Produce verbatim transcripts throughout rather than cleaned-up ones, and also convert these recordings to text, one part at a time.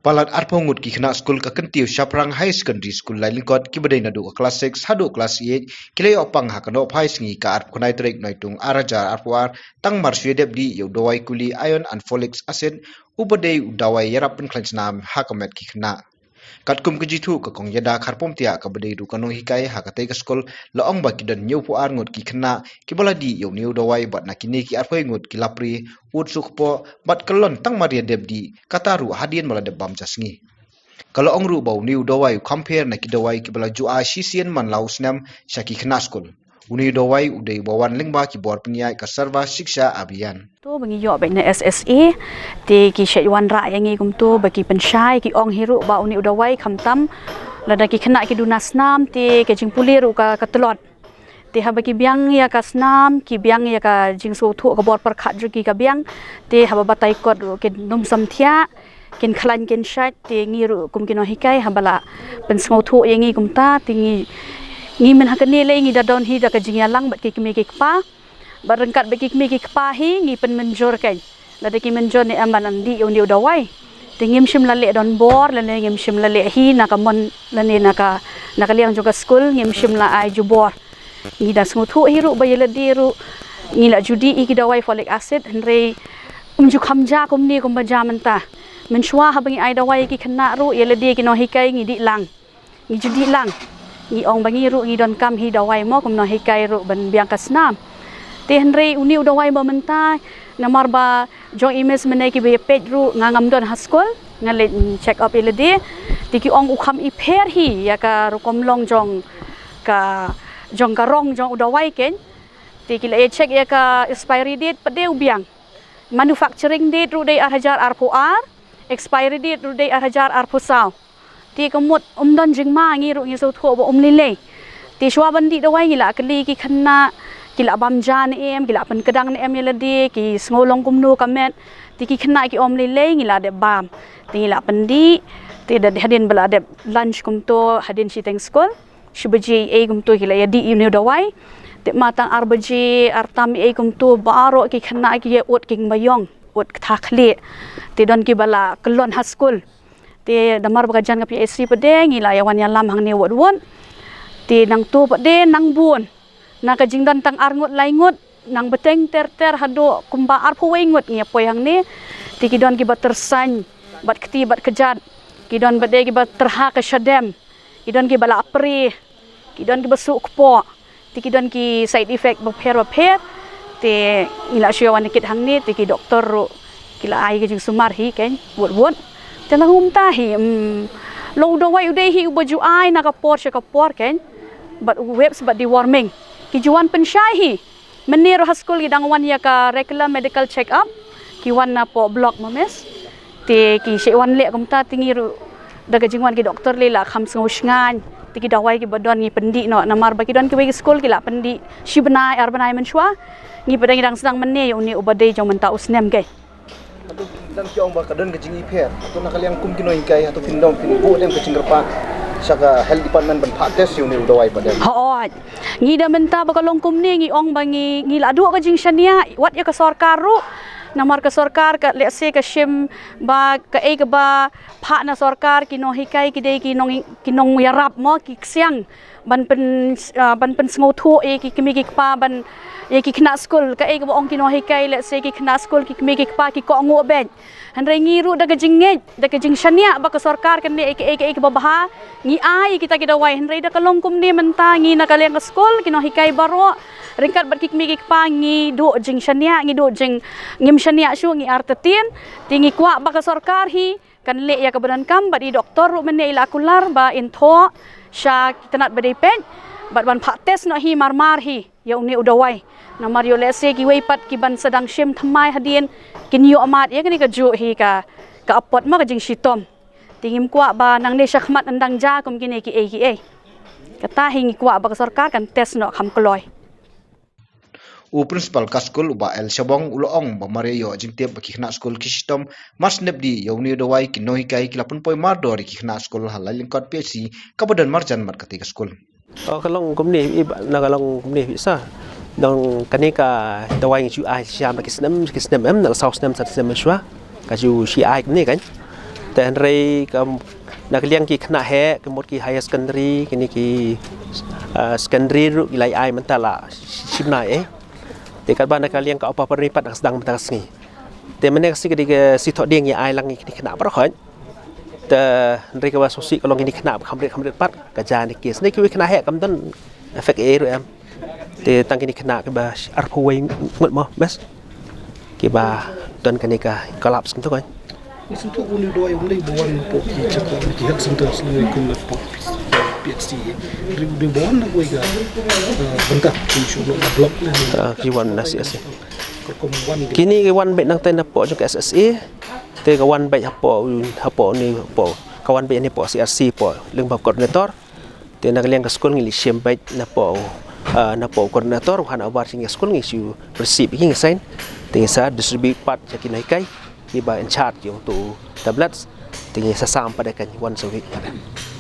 Palat arphew ngut ki khynnah skul ka Kyntiew Shaphrang Higher Secondary School Lailyngkot kiba dei naduh ka klas six haduh klas eight ki la ïoh pang ha ka nohphai sngi ka arphew khyndai tarik Naitung ar hajar arphew ar tang mar shu ïadep dih ïa u dawai kuli iron and folic acid uba dei u dawai ïarap pynkhlaiñ snam ha ka met ki khynnah. Katkum ka jingthoh ka kong Ïada Kharpum Tiah kaba dei ruh ka nonghikai ha katei ka skul la ong ba ki don hynñiewphew ar ngut ki khynnah kiba la dih ïa une u dawai bad na kine ki arphew ngut ki lapri, ud, sukpoh bad kyllon tang mar ïadep dih, kata ruh hadien ba la dep bam ja sngi. Ka la ong ruh ba une u dawai u kham pher na ki dawai kiba la ju ai shisien man la u snem sha ki khynnah skul. Une u dawai u dei uba wan lyngba ki bor pynïaid ka Sarva Shiksha Abhiyan. To ba ngi ïoh bad na S S A te ki shait wanrah ïa ngi kumto ba ki pynshai, ki ong hi ruh ba une u dawai khamtam lada ki khynnah ki duna snam te ka jingpule ruh ka, ka tlot. Te haba ki biang ïa ka snam, ki biang ïa ka jingsngewthuh, ka bor pyrkhat jong ki ka biang. Te haba batai kot ruh kin ym samthiah, kin khlaiñ kin shait. Te ngi ruh kum ki nonghikai haba la pynsngewthuh ïa ngi kumta, te ngi, ngi mynta ha kane lei ngi da don hi da ka jingïalang bad ki kmie ki kpa. Bad ryngkat bad ki kmie ki kpa hi ngi pynmynjur kein. Lada ki mynjur ne em ban dih ïa une u dawai, te ngim shym la leh donbor lane ngim shym la leh hi na ka mon lane na ka, na ka liang jong ka skul ngim shym la ai jubor. Ngi da sngewthuh hi ruh ba ïa lade ruh ngi la ju dih ïa ki dawai folic acid, hynrei um ju kham ja kumne kumba ja mynta. Mynshuwa haba ngi ai dawai ïa ki khynnah ruh ïa lade ki nonghikai ngi dih lang. Ngi ju dih lang. Ngi ong ba ngi ruh ngi donkam hi dawai mo kum nonghikai ruh ban biang ka snam. Te hynrei une u dawai ba mynta, namar ba jong i miss mynne kiba ïa peit ruh nga ngam don ha skul, nga leit check up ïa lade. Te ki ong u kham i pher hi ïa ka rukom long jong ka, jong ka rong jong u dawai kein. Te ki la ïa check ïa ka expiry date pat de u biang. Manufacturing date ruh dei ar hajar arphew ar, expiry date ruh dei ar hajar arphew saw. Te ka mut um don jingma, ngi ruh ngi sngewthuh ba um lei lei. Te shuwa ban dih dawai ngi la kylli ki khynnah, ki la bam ja ne em, ki la pynkdang ne em ïa lade, ki sngew long kumno ka met. Te ki khynnah ki ong lei lei, ngi la dep bam. Te ngi la pyndih, te da hadien ba la dep lunch kumto hadien shiteng skul. Shi baje ei kumto ki la ïa dih ïa une u dawai. Te ma tang ar baje ar tam ei kumto baroh ki khynnah ki ïa ud kiba ïong, ud ktha khlieh. Te don kiba la kyllon ha skul. Te namar ba ka jan ka P H C pat de ngi la ïa wan ïalam hangne wut wut. Te nangto pat de nang bun, na ka jingdon tang ar ngut lai ngut, nang bteng ter ter haduh kumba arphew wei ngut ngi ïa poi hangne. Te ki don kiba tyrsain bad kti bad kjat, ki don pat de kiba tyrha ka shadem, ki don kiba la prie, ki don kiba suk kpoh. Te ki don ki side effect bapher bapher. Te ngi la shu ïa wan kit hangne, te ki doktor ruh ki la ai ka jingsumar hi kein wut wut. Te la kumta hi, um, long u dawai u dei hi uba ju ai na ka por sha ka por kein. Bad u webs bad deworming ki ju wan pynshai hi. Mynne ruh ha skul ki dang wan ïa ka regular medical check up. Ki wan na poh block mo miss. Te ki shait wan leh kumta, te ngi ruh da ka jingwan ki doktor lei la kham sngew shngaiñ. Te ki dawai kiba don ngi pyndih noh namar ba ki don kiwei ki skul ki la pyndih shi bnai ar bnai mynshuwa. Ngi pat de ngi dang sdang mynne ïa une uba dei jong mynta u snem kein. Hato dang ki ong ba ka don ka jingipher, hato na ka liang kum ki nonghikai hato phin don phin buh dem ka jingkyrpad sha ka health department ban phah test ïa une u dawai pat de? Hooid. Ngi da mynta ba ka long kumne ngi ong ba ngi, ngi la duh ka jingshaniah wat ïa ka sorkar ruh. Namar ka sorkar ka lehse ka shim ba kaei kaba phah na sorkar, ki nonghikai ki dei ki nong, ki nongïarap mo, ki ksiang ban pyn, ah, ban pynsngewthuh ïa ki kmie ki kpa, ban ïa ki khynnah skul. Kaei kaba ong ki nonghikai, lehse ki khynnah skul, ki kmie ki kpa ki kohnguh beit. Hynrei ngi ruh da ka jingngeit, da ka jingshaniah ba ka sorkar kan leh ïa kaei kaei kaba bha, ngi ai ïa kita ki dawai. Hynrei da ka long kumne mynta ngi na ka liang ka skul, ki nonghikai baroh ryngkat bad ki kmie ki kpa ngi duh jingshaniah, ngi duh jing, ngim shaniah shuh, ngi artatien. Te ngi kwah ba ka sorkar hi kan leh ïa kaba donkam, bad i doktor ruh mynne i la kular ba in thoh sha ki tnat ba dei peit bad ban phah test noh hi mar mar hi ïa une u dawai. Namar ïoh lehse kiwei pat ki ban sa dang shim thymmai hadien kin ïoh mad ïa kane kajuh hi ka, ka apot ma ka jingshitom. Te ngim kwah ba nangne shakhmat yn dang jia kum kine kiei kiei. Kata hi ngi kwah ba ka sorkar kan test noh kham kloi. U principal ka skul u Bah L Shabong u la ong ba mar ïa ïoh jingtip ba ki khynnah skul ki shitom mar shu ïadep dih ïa une u dawai, ki nonghikai ki la pynpoi mardor ïa ki khynnah skul ha Lailyngkot P H C kaba don marjan bad katei ka skul. Oh, ka long kumne, i ba, na ka long kumne, i sa. Dang kane ka dawai ngi ju ai sha ba ki snem, ki snem em, na ka saw snem, san snem mynshuwa. Ka ju shi ai kumne kan. Te hynrei ka, na ka liang ki khynnah heh, ka mut ki higher secondary, kine ki, ah, secondary ruh ki la ai mynta la shim nai eh. Te katba na ka liang ka upper primary pat dang sdang mynta ka sngi. Te mynne ka sngi ka dei ka sngi Thohdieng, ngi ai lang ïa kine ki khynnah baroh khoit. Te hynrei kaba sngewsih ka long kine ki khynnah ba kham rit kham rit pat, ka jia ne ki, ne kiwei khynnah heh kam don effect ei ruh em. Te tang kine ki khynnah kiba arphew wei ngut mo bes, kiba don kane ka collapse kumto kan. Ngi sngewthuh ba une u dawai um dei ba wan hapoh ki jaka ki health centers lane kum na hapoh P H C. Hynrei u dei ba wan na kawei ka, eh, bynta, ki shu noh na block lane. Ah, ki wan na C S C. Ka kum wan ki. Kine ki wan beit nangta napoh jong ka S S A. Te ka wan beit hapoh, hapoh une, hapoh, ka wan beit ne hapoh C R C, hapoh lyngba coordinator. Te na ka liang ka skul ngi la shim beit napoh, ah, napoh coordinator, u handover sha kane ka skul, ngi shu receive, ngi sign. Te ngi sa distribute pat sha ki nonghikai, kiba in charge ïa uto u tablets. Te ngi sa sam pat de kan once a week pat de.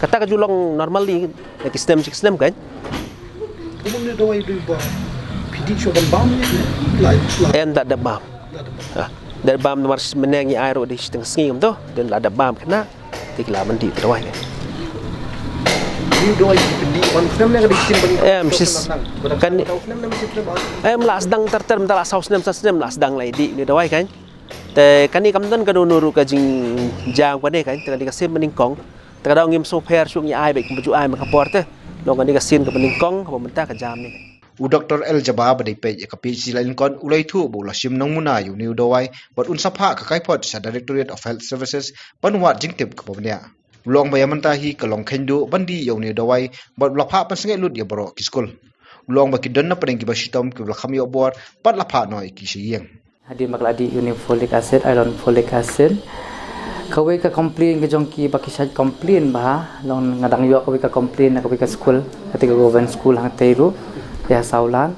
Kata ka ju long normally na ki snem shi snem kan. Kumno ne dawai dei ba phi dih shuwa ban bam ne? La, la. Em, da dep bam. La dep bam. Ah, da dep bam namar mynne ngi ai ruh dei shiteng sngi kumto. Te la dep bam khynnah. Te ki la ban dih dawai. Une u dawai phi dih one snem ne ka dei shisien ban? Em, shis-, kan, em, la sdang ter ter, mynta la saw snem, saw snem la sdang la dih une u dawai kan. Te kane kam don kano kano ruh ka jingjia kane kan, te kane ka sien ba nyngkong. Te ka daw ngim sngewpher shuh, ngi ai beit kumba ju ai man ka por te. Long kane ka sien kaba nyngkong kaba mynta ka jia ne. U Doctor L Jabbar ba dei peit ïa ka P H C Laitumkhrah u la ïathuh ba u la shim nongmuna ïa une u dawai bad un sa phah ka kaiphod sha Directorate of Health Services ban wad jingtip kaba bniah. U la ong ba ïa mynta hi ka long kheiñ duh ban dih ïa une u dawai bad u la phah pynsangeh lut ïa baroh ki skul. U la ong ba ki don na pdeng kiba shitom kiba la kham ïoh bor bad la phah noh ïa ki sha ïing. Hadien ba ka la dih une u folic acid, iron folic acid. Kawei ka complain ka jong ki ba ki shait complain ba ha, long nga dang ïoh kawei ka complain na kawei ka skul, kata ka government school hangtei ruh, ïa Sawlan.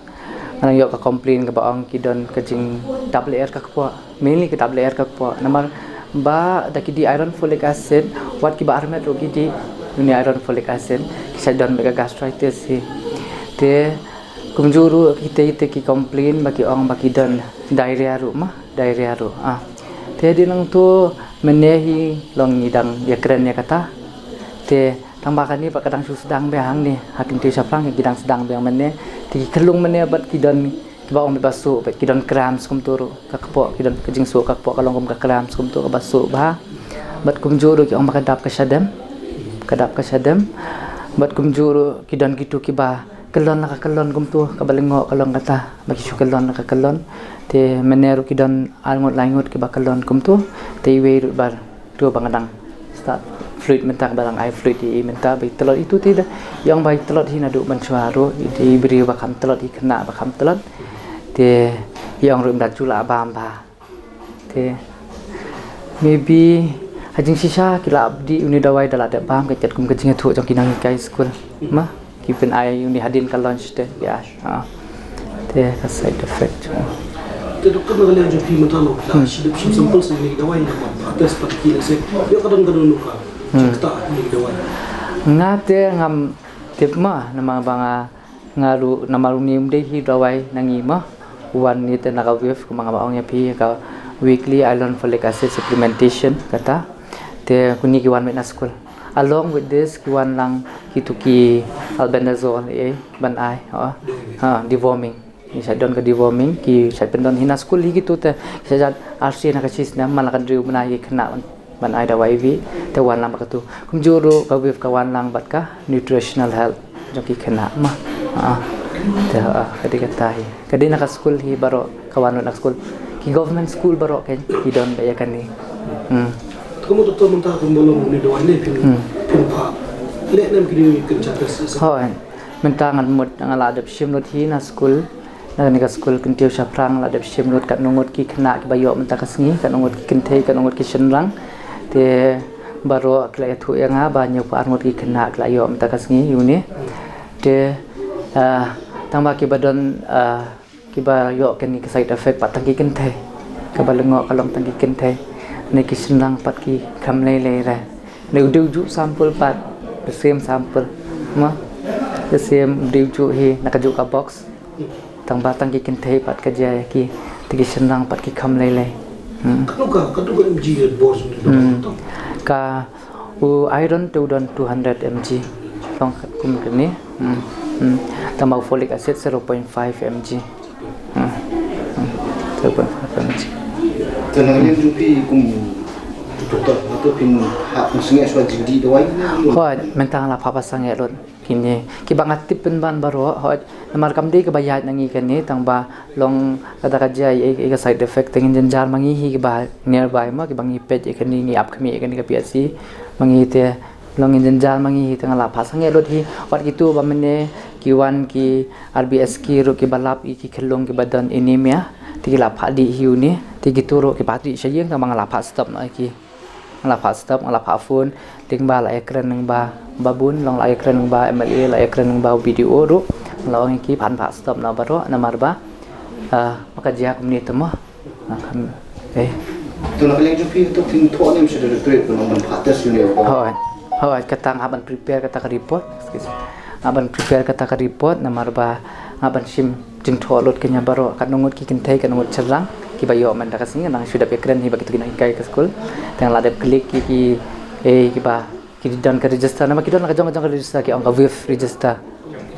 Nga dang ïoh ka complain kaba ong ki don ka jingdap lyer ka kpoh, mainly ka dap lyer ka kpoh. Namar ba da ki dih iron folic acid, wat kiba armet ruh ki dih une iron folic acid, ki shait don beit ka gastritis hi. Te kumjuh ruh kitei te ki complain ba ki ong ba ki don diarrhea ruh ma, diarrhea ruh, ah. Te dei nangto mynne hi long ngi dang ïakren ïa kata. Te tang ba kane pat ka dang shu sdang biang hangne, ha Kyntiew Shaphrang ki dang sdang biang mynne. Te ki khyllung mynne bad ki don kiba ong beit ba suh, bad ki don cramps kumto ruh, ka kpoh, ki don ka jingsuh ka kpoh ka long kum ka cramps kumto kaba suh bha. Bad kumjuh ruh ki ong ba ka dap ka shadem, ka dap ka shadem. Bad kumjuh ruh ki don kito kiba kyllon la ka kyllon kumto, kaba lyngngoh ka long kata, ba ki shu kyllon la ka kyllon. Te mynne ruh ki don ar ngut lai ngut kiba kyllon kumto. Te iwei ruh ba to ba nga dang start fluid mynta, ba dang ai fluid ïa i mynta ba i tlot. Itu te da ïa ong ba i tlot hi naduh mynshuwa ruh, i dei i briew ba kham tlot, i khynnah ba kham tlot. Te ïa ong ruh ym da ju lah bam bha. Te maybe ha jingshisha ki la dih une u dawai da la dep bam, ka kat kum ka jingïathuh jong ki nonghikai skul. Ma ki pyn-ai une hadien ka launch te, ïa, ha. Te ka side effect. Te doktor, na ka liang jong phi mynta, la shim, shim sample sa une u dawai, namar ba test pat ki la sek. Ïa ka don ka don ka jingstad une u dawai. Nga te ngam tip ma, namar ba nga Nga ruh namar une um dei hi dawai na ngi ma. Wan ne te na ka WIFF, kumba nga ba ong ïa phi, ka weekly iron folic acid supplementation kata. Te kine ki wan beit na skul. Along with this ki wan lang kito ki albendazole, eh, ban ai, ha, ha, deworming. Ki shait don ka deworming, ki shait pyndon hi na skul hi kito te, ki shait jan arsien ha ka shisnem, man la ka hynriew bnai ki khynnah ban ai dawai hi, te wan lang bad katu. Kumjuh ruh ka WIFF ka wan lang bad ka nutritional health jong ki khynnah ma. Ah, te, ah, ka dei kata hi. Ka dei na ka skul hi baroh, ka wan na ka skul. Ki government school baroh kein ki don beit ïa kane. Hmm. Te kumno to mynta kumno long une u dawai ne phin, hmm, phin phah leh ne em kine ki kynja test? Hooid. Mynta ngan mut nga la dep shim lut hi na skul. Na kane ka skul Kyntiew Shaphrang la dep shim lut katno ngut ki khynnah kiba ïoh mynta ka sngi, katno ngut ki kynthei, katno ngut ki shynrang. Te baroh ki la ïathuh ïa nga ba hynñiewphew ar ngut ki khynnah ki la ïoh mynta ka sngi ïa une. Te, ah, tang ba kiba don, ah, kiba ïoh kane ka side effect pat tang ki kynthei. Kaba lyngngoh ka long tang ki kynthei. Ne ki shynrang pat ki kham lei lei re. Ne u dei u juh sample pat, the same sample. Ma, the same, u dei u juh hi na kajuh ka box. Tang ba tang ki kynthei pat ka jia ïa ki, te ki shynrang pat ki kham lei lei. Hmm. Katno ka, katno ka mg ka bor jong une u dawai? Hmm. Tang? Ka u iron te u don two hundred M G. Long katkum kane. Hmm. Hmm. Tang ba u folic acid zero point five M G. Hmm. Hmm. Zero point five M G. Te na ka liang jong phi kum doktor, hato phin hap sangeh shuwa jingdih dawai? Hooid, mynta nga la phah ba sangeh lut. Kine kiba nga tip pynban baroh, hooid, namar kam dei kaba ïaid na ngi kane, tang ba long lada ka jia ïa ka side effect, te ngin jynjar ma ngi hi kiba nearby mo, kiba ngi peit ïa kane, ngi ap khmih ïa kane ka P H C, ma ngi te long ngin jynjar ma ngi hi, te nga la phah sangeh lut hi. Wat kito ba mynne ki wan ki R B S ki ruh kiba lap ïa ki khyllung kiba don anemia, te ki la phah dih hi une, te kito ruh kiba dih sha ïing, tang ba nga la phah stop noh ïa ki. Nga la phah stop, nga la phah phone, lyngba la ïakren lyngba babun, long la ïakren lyngba M L A, la ïakren lyngba B D O ruh, nga la ong ïa ki phan phah stop noh baroh, namar ba, ah, ba ka jia kumne te mo. Nga kham, eh. To na ka liang jong phi to phin thoh ne ym shu da doctorate, ban ban phah test ïa une. Hooid, hooid, kata nga ban prepare kata ka report, excuse. Nga ban prepare kata ka report, namar ba nga ban shim jingthoh lut kane baroh, katno ngut ki kynthei, katno ngut shynrang kiba ïoh mynta ka sngi, nga dang shu dep ïakren hi bad kito ki nonghikai ka skul. Te nga la dep click ki, ki, eh, kiba ki don ka register, namar ki don la ka jong ka jong ka register, ki ong ka wave register.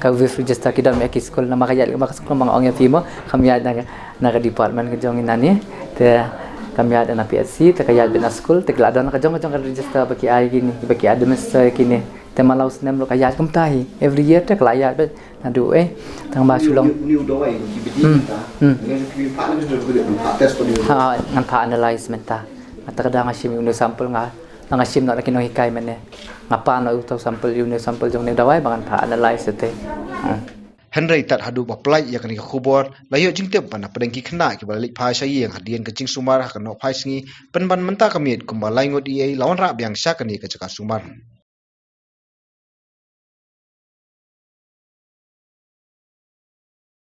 Ka wave register ki don ïa ki skul, namar ka ïaid lyngba ka skul, ma nga ong ïa phi mo, kam ïaid na ka, na ka department ka jong ngi nangne. Te kam ïaid na P H C, te ka ïaid beit na skul, te ki la don la ka jong ka jong ka register ba ki ai kine, ba ki administer kine. Te man la u snem ruh ka ïaid kumta hi. Every year te ka la ïaid beit. Naduh, eh, tang ba shu long. Une u dawai ki bdi mynta. Hmm. Ngan ki phah ne ki phah test pat une. Ha, ngan phah analyze mynta. Nga ta ka dang nga shim une u sample nga. Nga shim noh na ki nonghikai mynne. Nga pan noh uto u sample, une u sample jong une u dawai ba ngan phah analyze te. Hmm. Hynrei tad haduh ba pynlait ïa kane ka khubor, la ïoh jingtip ba na pdeng ki khynnah kiba la leit phai sha ïing hadien ka jingsumar ha ka nohphai sngi, pynban mynta ka miet kumba lai ngut eiei la wanrah biang sha kane ka jaka sumar.